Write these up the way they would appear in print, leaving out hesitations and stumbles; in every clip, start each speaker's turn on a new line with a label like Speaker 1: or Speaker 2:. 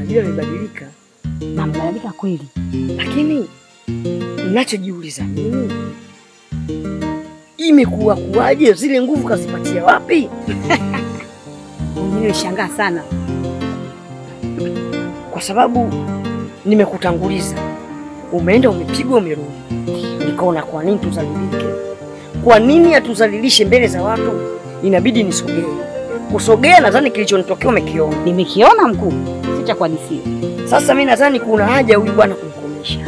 Speaker 1: Unajua amebadilika.
Speaker 2: Na amebadilika kweli.
Speaker 1: Lakini ninachojiuliza mimi, imekuwa kuwaje? Zile nguvu kazipatia wapi?
Speaker 2: Nimeshangaa sana.
Speaker 1: Kwa sababu nimekutanguliza. Umeenda umepigwa umerudi. Nikaona kwa nini tuzalilike? Kwa nini atuzalilishe mbele za watu? Inabidi nisogee. Kusogea nadhani kilichonitokea umekiona.
Speaker 2: Nimekiona mkuu. Sitakuhadithia.
Speaker 1: Sasa mimi nadhani kuna haja huyu bwana kumkomesha.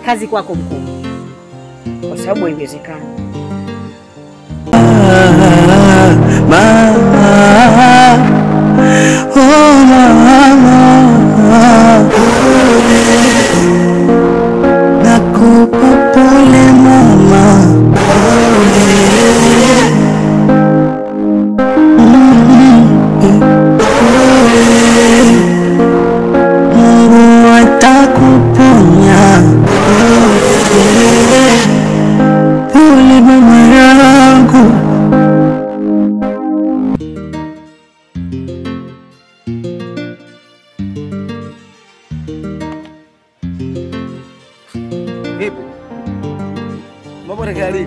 Speaker 2: Kazi kwako mkuu.
Speaker 1: Kwa sababu haiwezekani.
Speaker 3: Oh mama, nakupa pole mama. Mungu atakuponya. Pole mama yangu.
Speaker 4: Vipi? Mambo ni gani?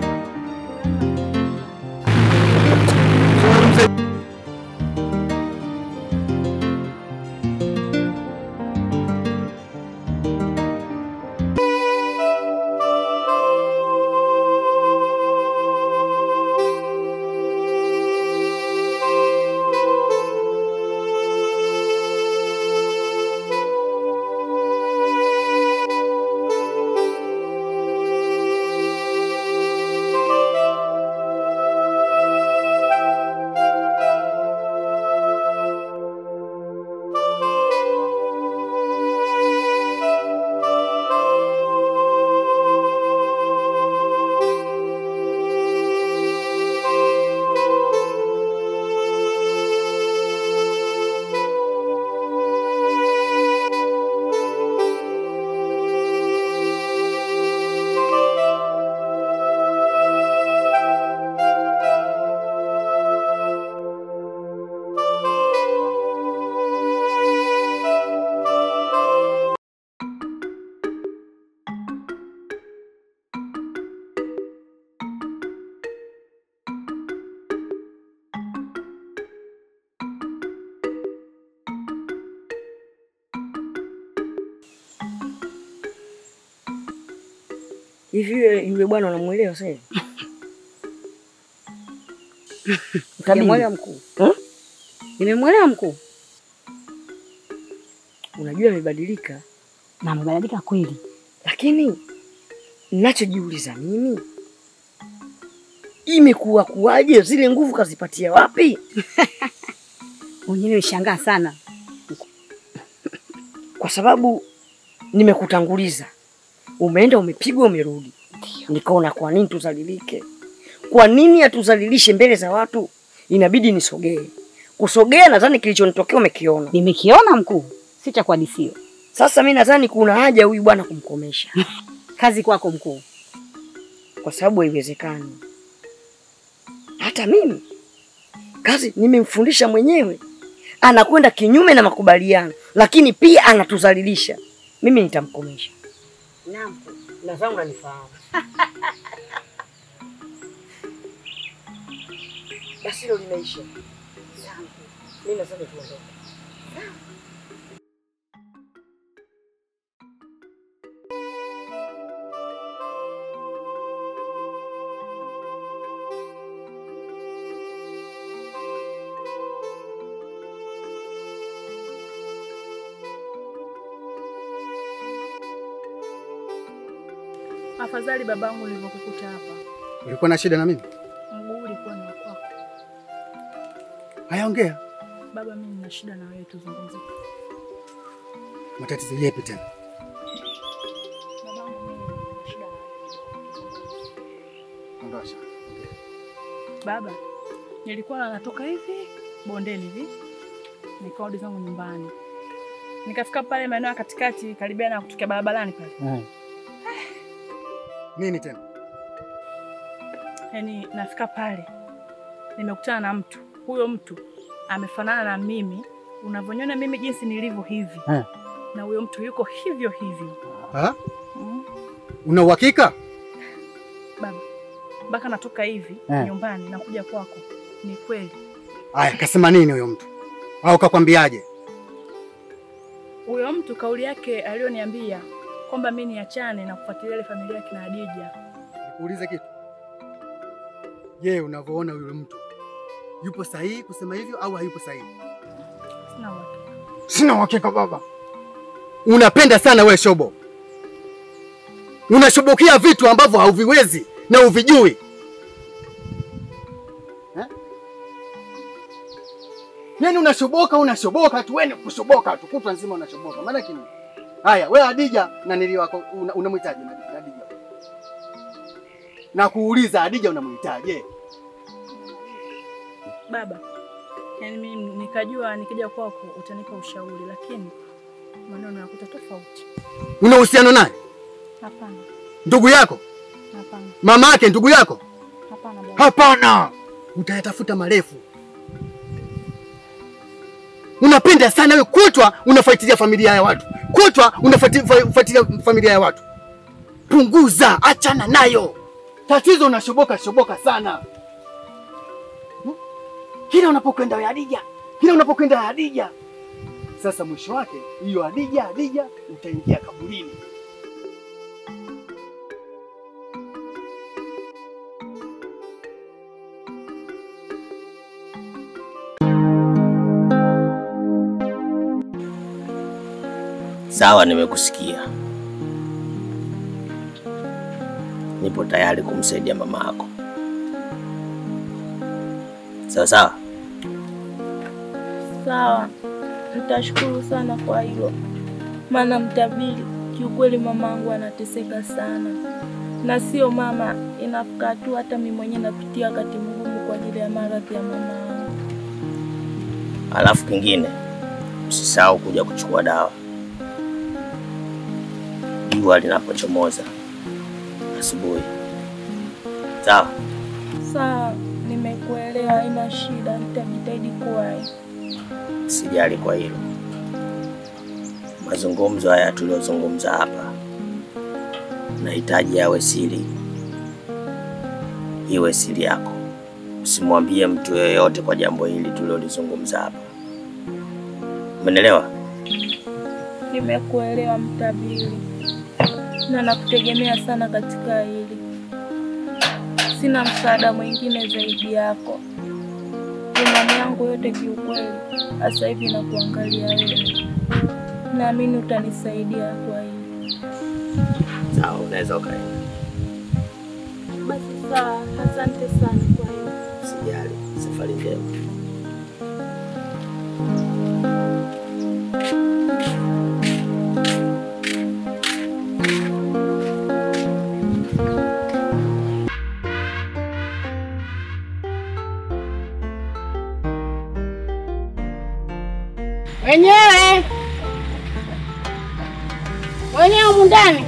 Speaker 1: Hivi yule bwana unamuelewa sasa hivi?
Speaker 2: Nimemuelewa mkuu. Nimemuelewa mkuu.
Speaker 1: Unajua amebadilika.
Speaker 2: Na amebadilika kweli.
Speaker 1: Lakini ninachojiuliza mimi, imekuwa kuwaje? Zile nguvu kazipatia wapi?
Speaker 2: Nimeshangaa sana.
Speaker 1: Kwa sababu nimekutanguliza. Umeenda umepigwa umerudi. Nikaona kwa nini tuzalilike? Kwa nini atuzalilishe mbele za watu? Inabidi nisogee. Kusogea nadhani kilichonitokea umekiona.
Speaker 2: Nimekiona mkuu. Sitakuhadithia.
Speaker 1: Sasa mimi nadhani kuna haja huyu bwana kumkomesha.
Speaker 2: Kazi kwako mkuu.
Speaker 1: Kwa sababu haiwezekani. Hata mimi kazi nimemfundisha mwenyewe. Anakwenda kinyume na makubaliano, lakini pia anatuzalilisha. Mimi nitamkomesha. Naam, nadhani unanifahamu. Basi hilo limeisha. Mimi nadhani tuondoke.
Speaker 5: Afadhali babangu nilivyokukuta hapa.
Speaker 6: Ulikuwa na shida na mimi?
Speaker 5: Mguu ulikuwa ni wako.
Speaker 6: Haya, ongea.
Speaker 5: Baba, mimi nina shida na wewe, tuzungumze.
Speaker 6: Matatizo yapi tena?
Speaker 5: Babangu, mimi nina shida na wewe.
Speaker 6: Ondosha.
Speaker 5: Baba, nilikuwa natoka hivi bondeni hivi, nikarudi zangu nyumbani. Nikafika pale maeneo ya katikati karibia na kutokea barabarani pale.
Speaker 6: Nini tena?
Speaker 5: Yaani nafika pale nimekutana na mtu. Huyo mtu amefanana na mimi, unavyoniona mimi jinsi nilivyo hivi. Na huyo mtu yuko hivyo hivyo.
Speaker 6: Ha? Una uhakika?
Speaker 5: Baba, mpaka natoka hivi nyumbani na kuja kwako. Ni kweli.
Speaker 6: Aya, kasema nini huyo mtu? Au kakwambiaje?
Speaker 5: Huyo mtu kauli yake aliyoniambia kwamba mimi niachane na kufuatilia ile familia yake na Hadija.
Speaker 6: Nikuulize kitu. Je, unavyoona yule mtu yupo sahihi kusema hivyo au hayupo sahihi?
Speaker 5: Sina uhakika.
Speaker 6: Sina uhakika baba. Unapenda sana wewe shobo. Unashobokia vitu ambavyo hauviwezi na uvijui. Eh? Yaani unashoboka, unashoboka tu, wewe kushoboka tu kutwa nzima unashoboka. Maana kini? Haya, wewe Hadija na nili wako unamhitaji Hadija. Na kuuliza Hadija unamhitaji?
Speaker 5: Baba, yaani mimi nikajua nikija kwako utanipa ushauri, lakini maneno nakuta tofauti.
Speaker 6: Una uhusiano naye?
Speaker 5: Hapana.
Speaker 6: Ndugu yako?
Speaker 5: Hapana.
Speaker 6: Mama yake ndugu yako?
Speaker 5: Hapana baba.
Speaker 6: Hapana. Utayatafuta marefu. Unapenda sana wewe, kutwa unafuatilia familia ya watu. Kutwa unafuatilia familia ya watu. Punguza, achana nayo. Tatizo unashoboka shoboka sana. Kila unapokwenda wewe Hadija, kila unapokwenda Hadija. Sasa mwisho wake hiyo Hadija Hadija utaingia kaburini.
Speaker 7: Sawa, nimekusikia. Nipo tayari kumsaidia mama yako. Sawa sawa?
Speaker 8: Sawa. Nitashukuru sana kwa hilo. Maana mtabiri, kiukweli mamangu anateseka sana. Na sio mama, inafika tu hata mimi mwenyewe napitia wakati mgumu kwa ajili ya maradhi ya mamangu.
Speaker 7: Alafu kingine, usisahau kuja kuchukua dawa. Jua linapochomoza asubuhi. Sawa?
Speaker 8: Sawa, nimekuelewa, haina shida, nitajitahidi kuwahi.
Speaker 7: Sijali kwa hilo. Mazungumzo haya tuliyozungumza hapa nahitaji yawe siri. Iwe siri yako. Usimwambie mtu yeyote kwa jambo hili tulilozungumza hapa. Umeelewa?
Speaker 8: Nimekuelewa mtabiri. Na nakutegemea sana katika hili. Sina msaada mwingine zaidi yako. Imani yangu yote kiukweli sasa hivi nakuangalia wewe. Naamini utanisaidia kwa hili.
Speaker 7: Sawa, unaweza ukaenda.
Speaker 8: Basi sawa, asante sana kwa hili.
Speaker 7: Usijali, safari njema.
Speaker 2: Wenyewe wenyewe humu ndani.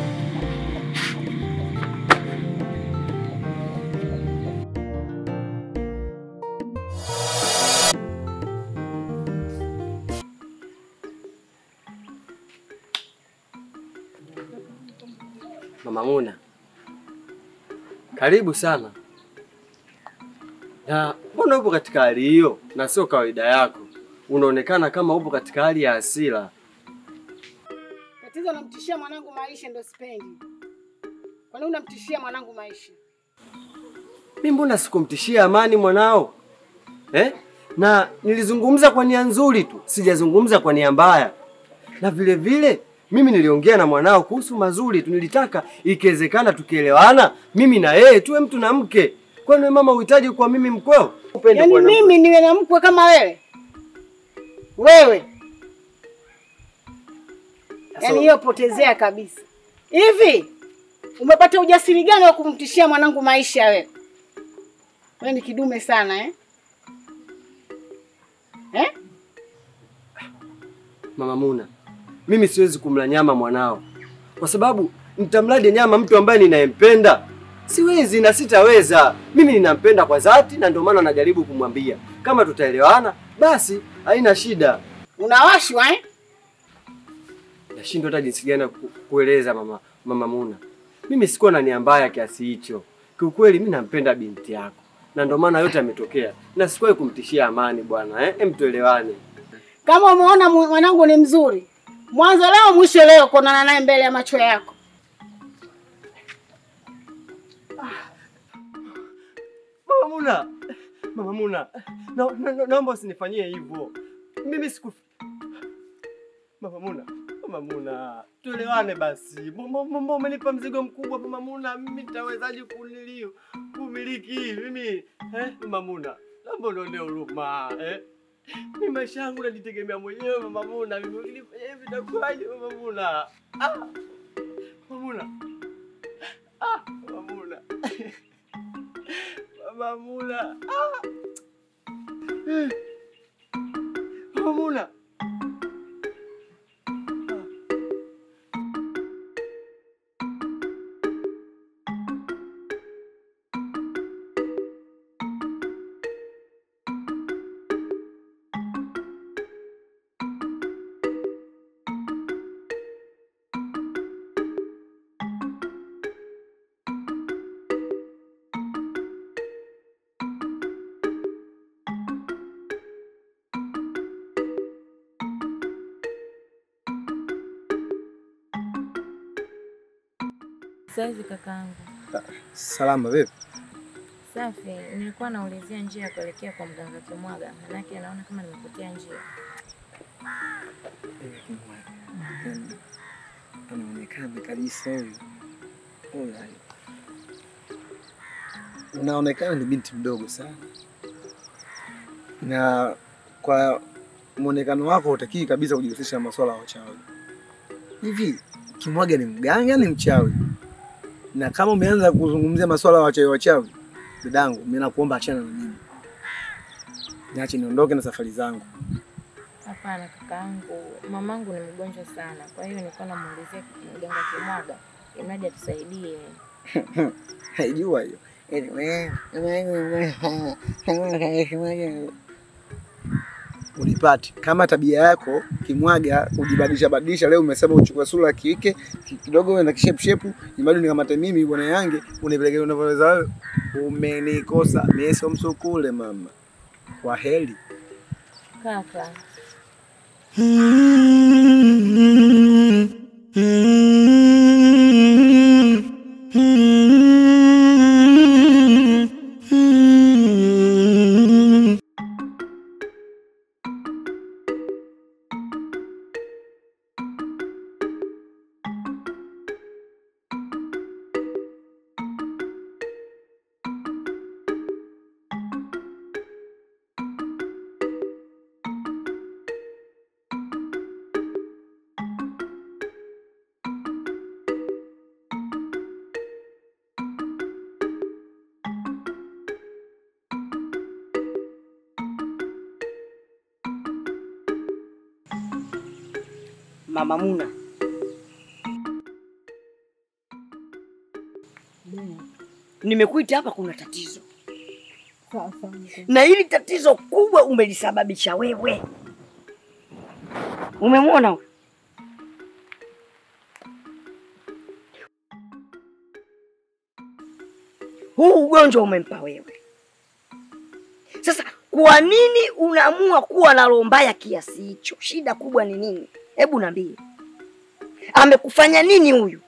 Speaker 9: Mama Muna, karibu sana. Na mbona upo katika hali hiyo na sio kawaida yako? Unaonekana kama upo katika hali ya hasira.
Speaker 2: Tatizo unamtishia mwanangu maisha ndio sipendi. Kwa nini unamtishia mwanangu maisha?
Speaker 9: Mimi mbona sikumtishia amani mwanao? Eh? Na nilizungumza kwa nia nzuri tu, sijazungumza kwa nia mbaya. Na vile vile mimi niliongea na mwanao kuhusu mazuri tu, nilitaka ikiwezekana tukielewana mimi na yeye tuwe mtu na mke. Kwani wewe mama uhitaji kwa mimi mkweo? Upende
Speaker 2: Yaani mimi niwe na mkwe kama wewe? Wewe. Yaani hiyo potezea kabisa. Hivi umepata ujasiri gani wa kumtishia mwanangu maisha wewe? Wewe ni kidume sana eh? Eh?
Speaker 9: Mama Muna, mimi siwezi kumla nyama mwanao. Kwa sababu nitamladi nyama mtu ambaye ninayempenda. Siwezi na sitaweza. Mimi ninampenda kwa dhati na ndio maana najaribu kumwambia. Kama tutaelewana basi haina shida.
Speaker 2: Unawashwa eh?
Speaker 9: Nashindwa hata jinsi gani kueleza mama Muna. Mimi sikuwa na nia mbaya kiasi hicho. Kiukweli mimi nampenda binti yako. Na ndio maana yote yametokea. Na sikuwahi kumtishia Amani bwana, eh? Mtuelewane.
Speaker 2: Kama umeona mwanangu ni mzuri, mwanzo leo mwisho leo kuonana naye mbele ya macho yako.
Speaker 9: Mama Muna. Mama Muna. Naomba usinifanyie hivyo. Mimi siku Mama Muna, Mama Muna, tuelewane basi. Mbona umenipa mzigo mkubwa Mama Muna? Mimi nitawezaje kumiliki mimi? Mama Muna, naomba unionee huruma, eh? Mimi maisha yangu najitegemea mwenyewe Mama Muna. Mimi ukinifanyia hivi nitakuwaje Mama Muna? Ah! Mama Muna. Ah, Mama Muna. Mama Muna. Ah! Mama Muna.
Speaker 10: Saizi kakaangu.
Speaker 4: Salama vipi?
Speaker 10: Safi, nilikuwa naulizia njia ya kuelekea kwa mganga Kimwaga, manake naona kama nimepotea njia.
Speaker 4: Kimwaga. Anaonekana kabisa huyu. Huyu. Unaonekana ni binti mdogo sana. Na kwa muonekano wako hutakii kabisa kujihusisha na masuala ya uchawi. Hivi Kimwaga ni mganga ni mchawi? Na kama umeanza kuzungumzia masuala ya wachawi, dadangu, mimi nakuomba achana na mimi. Niache niondoke na safari zangu.
Speaker 10: Hapana kakaangu, mamangu ni mgonjwa sana. Kwa hiyo nilikuwa namuulizia mganga Kimwaga, imradi atusaidie.
Speaker 4: Haijua hiyo. Unipate kama tabia yako Kimwaga ujibadilisha badilisha. Leo umesema uchukue sura ya kike kidogo na kishape shape, imradi nikamate mimi bwana yange unipeleke unavyoweza wewe. Umenikosa mimi, sio msukule mama. Kwa heri
Speaker 10: kaka.
Speaker 1: Mama Muna, nimekuita hapa kuna tatizo. Na hili tatizo kubwa umelisababisha wewe. Umemwona huyu? Huu ugonjwa umempa wewe. Sasa kwa nini unaamua kuwa na roho mbaya kiasi hicho? Shida kubwa ni nini? Hebu niambie. Amekufanya nini huyu?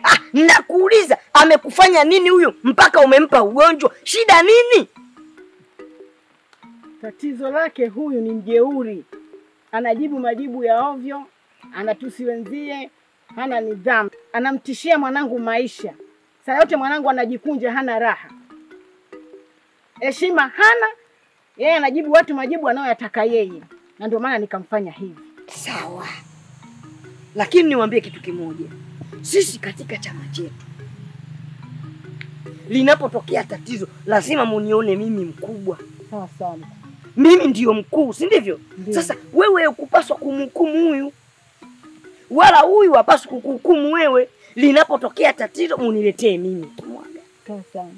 Speaker 1: Ah, nakuuliza, amekufanya nini huyu mpaka umempa ugonjwa? Shida nini?
Speaker 2: Tatizo lake huyu ni mjeuri. Anajibu majibu ya ovyo, anatusi wenzie, hana nidhamu. Anamtishia mwanangu maisha. Saa yote mwanangu anajikunja, hana raha. Heshima hana. Yeye anajibu watu majibu anayoyataka yeye. Na ndio maana nikamfanya hivi.
Speaker 1: Sawa. Lakini niwaambie kitu kimoja. Sisi katika chama chetu, linapotokea tatizo lazima munione mimi mkubwa.
Speaker 2: Sawa sawa.
Speaker 1: Mimi ndio mkuu, si ndivyo? Sasa wewe hukupaswa kumhukumu huyu, wala huyu hapaswi kukuhukumu wewe. Linapotokea tatizo muniletee mimi Kimwaga.
Speaker 2: Sawa sawa.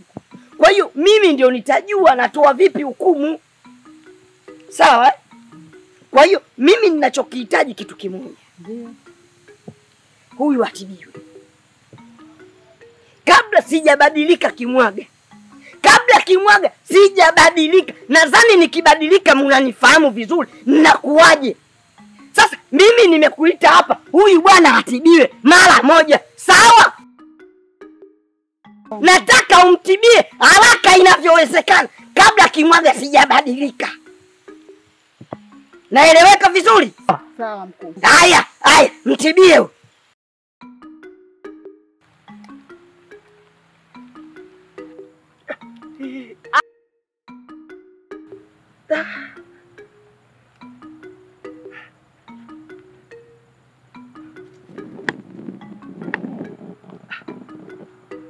Speaker 1: Kwa hiyo mimi ndio nitajua natoa vipi hukumu. Sawa? Kwa hiyo mimi ninachokihitaji kitu kimoja. Ndio. Huyu atibiwe. Kabla sijabadilika Kimwaga. Kabla Kimwaga sijabadilika. Nadhani nikibadilika mnanifahamu vizuri nakuwaje. Sasa mimi nimekuita hapa huyu bwana atibiwe mara moja. Sawa? Nataka umtibie haraka inavyowezekana kabla Kimwaga sijabadilika. Naeleweka vizuri?
Speaker 2: Sawa mkuu.
Speaker 1: Haya, haya, mtibie.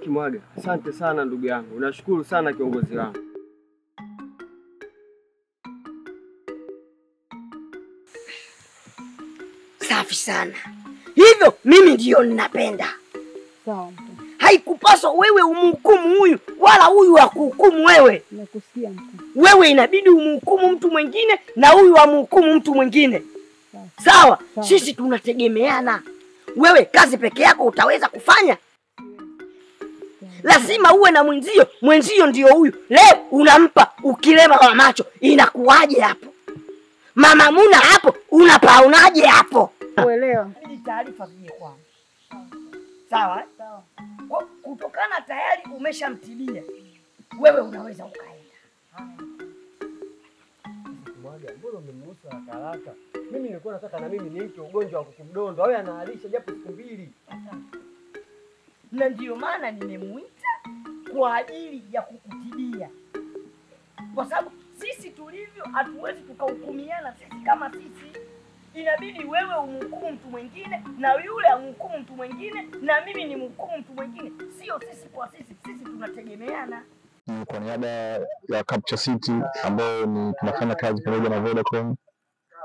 Speaker 9: Kimwaga, asante sana ndugu yangu. Nashukuru sana kiongozi wangu.
Speaker 1: Safi sana. Hivyo mimi ndio ninapenda.
Speaker 2: Sawa.
Speaker 1: Haikupaswa wewe umhukumu huyu wala huyu akuhukumu wewe.
Speaker 2: Nakusikia mkuu.
Speaker 1: Wewe inabidi umhukumu mtu mwingine na huyu amhukumu mtu mwingine. Sawa? Sawa? Sisi tunategemeana. Wewe kazi peke yako utaweza kufanya? Lazima uwe na mwenzio. Mwenzio ndio huyu. Leo unampa ukilema wa macho, inakuwaje hapo? Mama Muna hapo unapaonaje hapo?
Speaker 2: Uelewa.
Speaker 1: Ni taarifa zije kwangu. Sawa? Sawa. Kwa kutokana tayari umeshamtibia, wewe unaweza ukaenda.
Speaker 9: Kimwaga, mbona umemruhusu haraka haraka? Mimi nilikuwa nataka na mimi niite ugonjwa wa kukumdondo, awe anaalisha japo siku mbili.
Speaker 1: Na ndio maana nimemuita kwa ajili ya kukutibia. Kwa sababu sisi tulivyo hatuwezi tukahukumiana sisi kama sisi. Inabidi wewe umhukumu mtu mwingine na yule amhukumu mtu mwingine na mimi ni mhukumu mtu mwingine. Sio sisi kwa sisi, sisi tunategemeana.
Speaker 11: Kwa niaba ya Capture City ambayo ni tunafanya kazi pamoja na Vodacom,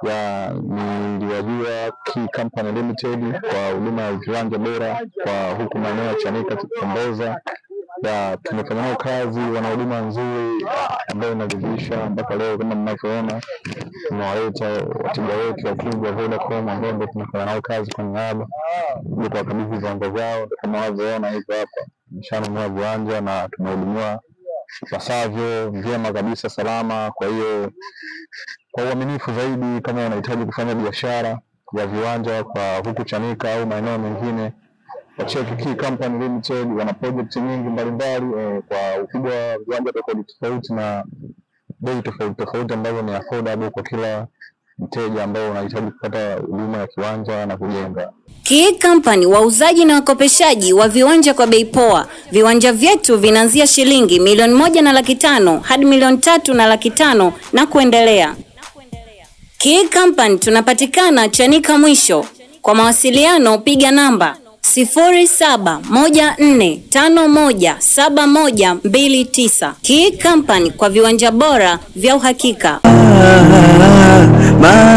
Speaker 11: ya niliwajua Key Company Limited kwa huduma ya viwanja bora kwa huku maeneo ya Chanika Komboza. Ya tumefanya nao kazi, wana huduma nzuri ambayo inaridhisha mpaka leo. Kama mnavyoona tunawaleta wateja wetu wakubwa Vodacom ambao ndio tunafanya nao kazi kwa niaba ili kuwakabidhi viwanja vyao. Kama wanavyoona hivyo hapa, tumeshanunua viwanja na tumehudumiwa pasavyo vyema kabisa, salama. Kwa hiyo kwa uaminifu zaidi, kama unahitaji kufanya biashara ya viwanja kwa huku Chanika au maeneo mengine, wacheki Key Company Limited, wana project nyingi mbalimbali kwa ukubwa wa viwanja tofauti tofauti na bei tofauti tofauti ambazo ni affordable kwa kila mteja ambao unahitaji kupata huduma ya kiwanja na kujenga.
Speaker 12: Key Company, wauzaji na wakopeshaji wa viwanja kwa bei poa. Viwanja vyetu vinaanzia shilingi 1,500,000 hadi 3,500,000 na kuendelea. Key Company tunapatikana Chanika Mwisho. Kwa mawasiliano piga namba 0714517129. Key Company kwa viwanja bora vya uhakika.
Speaker 3: Mama.